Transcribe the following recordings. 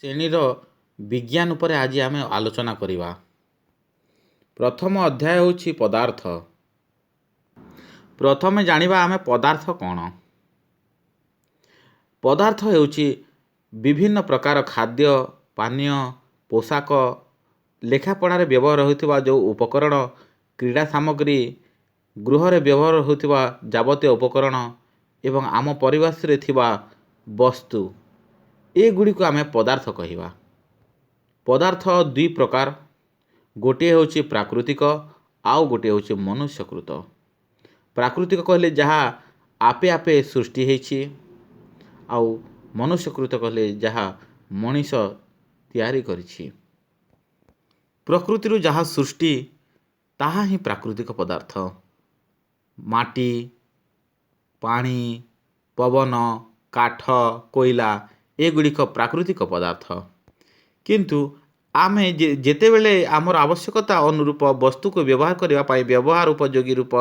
ଶ୍ରେଣୀର ବିଜ୍ଞାନ ଉପରେ ଆଜି ଆମେ ଆଲୋଚନା କରିବା। ପ୍ରଥମ ଅଧ୍ୟାୟ ହେଉଛି ପଦାର୍ଥ। ପ୍ରଥମେ ଜାଣିବା ଆମେ ପଦାର୍ଥ କ'ଣ। ପଦାର୍ଥ ହେଉଛି ବିଭିନ୍ନ ପ୍ରକାର ଖାଦ୍ୟ, ପାନୀୟ, ପୋଷାକ, ଲେଖାପଢ଼ାରେ ବ୍ୟବହାର ହେଉଥିବା ଯେଉଁ ଉପକରଣ, କ୍ରୀଡ଼ା ସାମଗ୍ରୀ, ଗୃହରେ ବ୍ୟବହାର ହେଉଥିବା ଯାବତୀୟ ଉପକରଣ ଏବଂ ଆମ ପରିବେଶରେ ଥିବା ବସ୍ତୁ, ଏଗୁଡ଼ିକୁ ଆମେ ପଦାର୍ଥ କହିବା। ପଦାର୍ଥ ଦୁଇ ପ୍ରକାର, ଗୋଟିଏ ହେଉଛି ପ୍ରାକୃତିକ ଆଉ ଗୋଟିଏ ହେଉଛି ମନୁଷ୍ୟକୃତ। ପ୍ରାକୃତିକ କହିଲେ ଯାହା ଆପେ ଆପେ ସୃଷ୍ଟି ହେଇଛି, ଆଉ ମନୁଷ୍ୟକୃତ କହିଲେ ଯାହା ମଣିଷ ତିଆରି କରିଛି। ପ୍ରକୃତିରୁ ଯାହା ସୃଷ୍ଟି ତାହା ହିଁ ପ୍ରାକୃତିକ ପଦାର୍ଥ। ମାଟି, ପାଣି, ପବନ, କାଠ, କୋଇଲା ଏଗୁଡ଼ିକ ପ୍ରାକୃତିକ ପଦାର୍ଥ। କିନ୍ତୁ ଆମେ ଯେତେବେଳେ ଆମର ଆବଶ୍ୟକତା ଅନୁରୂପ ବସ୍ତୁକୁ ବ୍ୟବହାର କରିବା ପାଇଁ ବ୍ୟବହାର ଉପଯୋଗୀ ରୂପ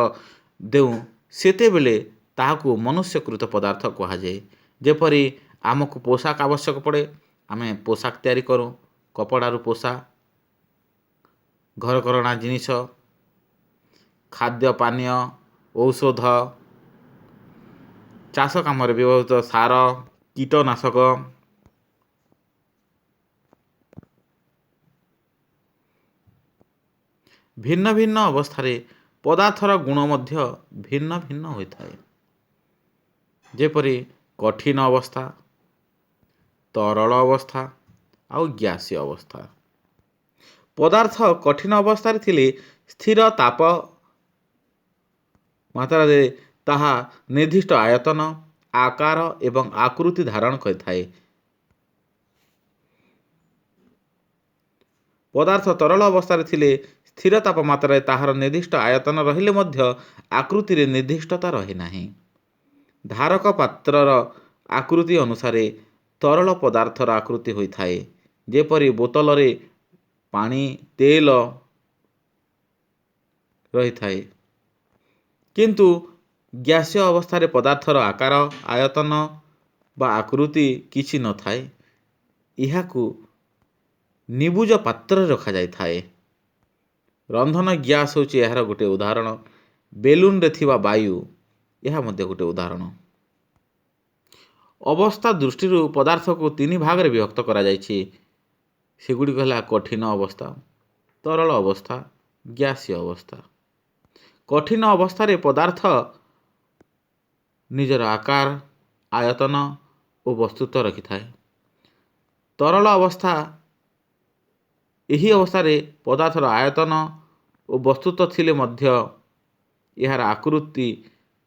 ଦେଉ, ସେତେବେଳେ ତାହାକୁ ମନୁଷ୍ୟକୃତ ପଦାର୍ଥ କୁହାଯାଏ। ଯେପରି ଆମକୁ ପୋଷାକ ଆବଶ୍ୟକ ପଡ଼େ, ଆମେ ପୋଷାକ ତିଆରି କରୁ, କପଡ଼ାରୁ ପୋଷାକ, ଘରକରଣା ଜିନିଷ, ଖାଦ୍ୟ ପାନୀୟ, ଔଷଧ, ଚାଷ କାମରେ ବ୍ୟବହୃତ ସାର, କୀଟନାଶକ। ଭିନ୍ନ ଭିନ୍ନ ଅବସ୍ଥାରେ ପଦାର୍ଥର ଗୁଣ ମଧ୍ୟ ଭିନ୍ନ ଭିନ୍ନ ହୋଇଥାଏ, ଯେପରି କଠିନ ଅବସ୍ଥା, ତରଳ ଅବସ୍ଥା ଆଉ ଗ୍ୟାସୀୟ ଅବସ୍ଥା। ପଦାର୍ଥ କଠିନ ଅବସ୍ଥାରେ ଥିଲେ ସ୍ଥିର ତାପ ମାତ୍ରାରେ ତାହା ନିର୍ଦ୍ଦିଷ୍ଟ ଆୟତନ, ଆକାର ଏବଂ ଆକୃତି ଧାରଣ କରିଥାଏ। ପଦାର୍ଥ ତରଳ ଅବସ୍ଥାରେ ଥିଲେ ସ୍ଥିର ତାପମାତ୍ରାରେ ତାହାର ନିର୍ଦ୍ଦିଷ୍ଟ ଆୟତନ ରହିଲେ ମଧ୍ୟ ଆକୃତିରେ ନିର୍ଦ୍ଦିଷ୍ଟତା ରହେ ନାହିଁ। ଧାରକ ପାତ୍ରର ଆକୃତି ଅନୁସାରେ ତରଳ ପଦାର୍ଥର ଆକୃତି ହୋଇଥାଏ, ଯେପରି ବୋତଲରେ ପାଣି, ତେଲ ରହିଥାଏ। କିନ୍ତୁ ଗ୍ୟାସୀୟ ଅବସ୍ଥାରେ ପଦାର୍ଥର ଆକାର, ଆୟତନ ବା ଆକୃତି କିଛି ନଥାଏ। ଏହାକୁ ନିବୁଜ ପାତ୍ରରେ ରଖାଯାଇଥାଏ। ରନ୍ଧନ ଗ୍ୟାସ୍ ହେଉଛି ଏହାର ଗୋଟିଏ ଉଦାହରଣ। ବେଲୁନରେ ଥିବା ବାୟୁ ଏହା ମଧ୍ୟ ଗୋଟିଏ ଉଦାହରଣ। ଅବସ୍ଥା ଦୃଷ୍ଟିରୁ ପଦାର୍ଥକୁ ତିନି ଭାଗରେ ବିଭକ୍ତ କରାଯାଇଛି। ସେଗୁଡ଼ିକ ହେଲା କଠିନ ଅବସ୍ଥା, ତରଳ ଅବସ୍ଥା, ଗ୍ୟାସୀୟ ଅବସ୍ଥା। କଠିନ ଅବସ୍ଥାରେ ପଦାର୍ଥ ନିଜର ଆକାର, ଆୟତନ ଓ ବସ୍ତୁତ୍ୱ ରଖିଥାଏ। ତରଳ ଅବସ୍ଥା, ଏହି ଅବସ୍ଥାରେ ପଦାର୍ଥର ଆୟତନ ଓ ବସ୍ତୁତ୍ୱ ଥିଲେ ମଧ୍ୟ ଏହାର ଆକୃତି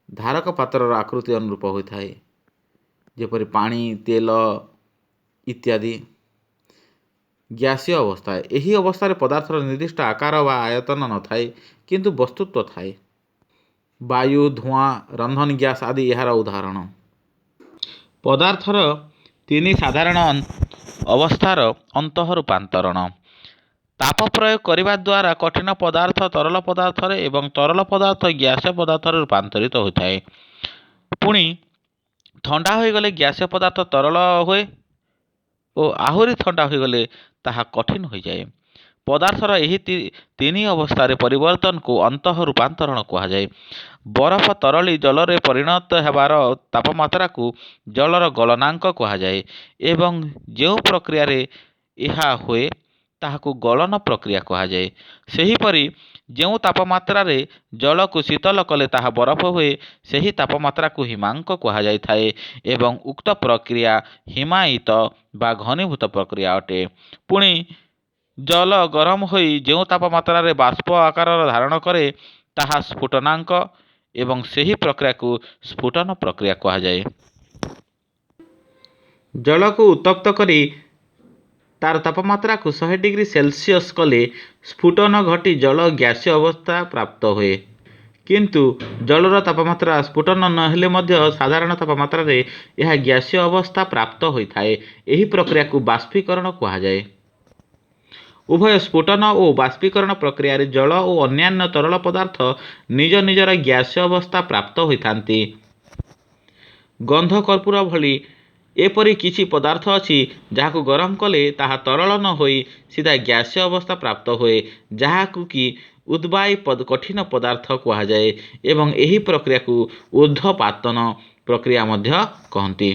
ଧାରକ ପାତ୍ରର ଆକୃତି ଅନୁରୂପ ହୋଇଥାଏ, ଯେପରି ପାଣି, ତେଲ ଇତ୍ୟାଦି। ଗ୍ୟାସୀୟ ଅବସ୍ଥା, ଏହି ଅବସ୍ଥାରେ ପଦାର୍ଥର ନିର୍ଦ୍ଦିଷ୍ଟ ଆକାର ବା ଆୟତନ ନଥାଏ, କିନ୍ତୁ ବସ୍ତୁତ୍ୱ ଥାଏ। ବାୟୁ, ଧୂଆଁ, ରନ୍ଧନ ଗ୍ୟାସ୍ ଆଦି ଏହାର ଉଦାହରଣ। ପଦାର୍ଥର ତିନି ସାଧାରଣ ଅବସ୍ଥାର ଅନ୍ତଃ ରୂପାନ୍ତରଣ। ତାପ ପ୍ରୟୋଗ କରିବା ଦ୍ୱାରା କଠିନ ପଦାର୍ଥ ତରଳ ପଦାର୍ଥରେ ଏବଂ ତରଳ ପଦାର୍ଥ ଗ୍ୟାସୀୟ ପଦାର୍ଥରେ ରୂପାନ୍ତରିତ ହୋଇଥାଏ। ପୁଣି ଥଣ୍ଡା ହୋଇଗଲେ ଗ୍ୟାସୀୟ ପଦାର୍ଥ ତରଳ ହୁଏ ଓ ଆହୁରି ଥଣ୍ଡା ହୋଇଗଲେ ତାହା କଠିନ ହୋଇଯାଏ। ପଦାର୍ଥର ଏହି ତିନି ଅବସ୍ଥାରେ ପରିବର୍ତ୍ତନକୁ ଅନ୍ତଃ ରୂପାନ୍ତରଣ କୁହାଯାଏ। ବରଫ ତରଳି ଜଳରେ ପରିଣତ ହେବାର ତାପମାତ୍ରାକୁ ଜଳର ଗଳନାଙ୍କ କୁହାଯାଏ ଏବଂ ଯେଉଁ ପ୍ରକ୍ରିୟାରେ ଏହା ହୁଏ ତାହାକୁ ଗଳନ ପ୍ରକ୍ରିୟା କୁହାଯାଏ। ସେହିପରି ଯେଉଁ ତାପମାତ୍ରାରେ ଜଳକୁ ଶୀତଳ କଲେ ତାହା ବରଫ ହୁଏ, ସେହି ତାପମାତ୍ରାକୁ ହିମାଙ୍କ କୁହାଯାଇଥାଏ ଏବଂ ଉକ୍ତ ପ୍ରକ୍ରିୟା ହିମାୟିତ ବା ଘନୀଭୂତ ପ୍ରକ୍ରିୟା ଅଟେ। ପୁଣି ଜଳ ଗରମ ହୋଇ ଯେଉଁ ତାପମାତ୍ରାରେ ବାଷ୍ପ ଆକାରର ଧାରଣ କରେ ତାହା ସ୍ଫୁଟନାଙ୍କ ଏବଂ ସେହି ପ୍ରକ୍ରିୟାକୁ ସ୍ଫୁଟନ ପ୍ରକ୍ରିୟା କୁହାଯାଏ। ଜଳକୁ ଉତ୍ତପ୍ତ କରି ତାର ତାପମାତ୍ରାକୁ 100 ଡିଗ୍ରୀ ସେଲସିୟସ୍ କଲେ ସ୍ଫୁଟନ ଘଟି ଜଳ ଗ୍ୟାସୀୟ ଅବସ୍ଥା ପ୍ରାପ୍ତ ହୁଏ। କିନ୍ତୁ ଜଳର ତାପମାତ୍ରା ସ୍ଫୁଟନ ନହେଲେ ମଧ୍ୟ ସାଧାରଣ ତାପମାତ୍ରାରେ ଏହା ଗ୍ୟାସୀୟ ଅବସ୍ଥା ପ୍ରାପ୍ତ ହୋଇଥାଏ। ଏହି ପ୍ରକ୍ରିୟାକୁ ବାଷ୍ପୀକରଣ କୁହାଯାଏ। ଉଭୟ ସ୍ଫୁଟନ ଓ ବାଷ୍ପୀକରଣ ପ୍ରକ୍ରିୟାରେ ଜଳ ଓ ଅନ୍ୟାନ୍ୟ ତରଳ ପଦାର୍ଥ ନିଜ ନିଜର ଗ୍ୟାସୀୟ ଅବସ୍ଥା ପ୍ରାପ୍ତ ହୋଇଥାନ୍ତି। ଗନ୍ଧ କର୍ପୂର ଭଳି ଏପରି କିଛି ପଦାର୍ଥ ଅଛି, ଯାହାକୁ ଗରମ କଲେ ତାହା ତରଳ ନ ହୋଇ ସିଧା ଗ୍ୟାସୀୟ ଅବସ୍ଥା ପ୍ରାପ୍ତ ହୁଏ, ଯାହାକୁ କି ଉଦ୍ବାୟୀ କଠିନ ପଦାର୍ଥ କୁହାଯାଏ ଏବଂ ଏହି ପ୍ରକ୍ରିୟାକୁ ଉର୍ଦ୍ଧ୍ୱପାତନ ପ୍ରକ୍ରିୟା ମଧ୍ୟ କହନ୍ତି।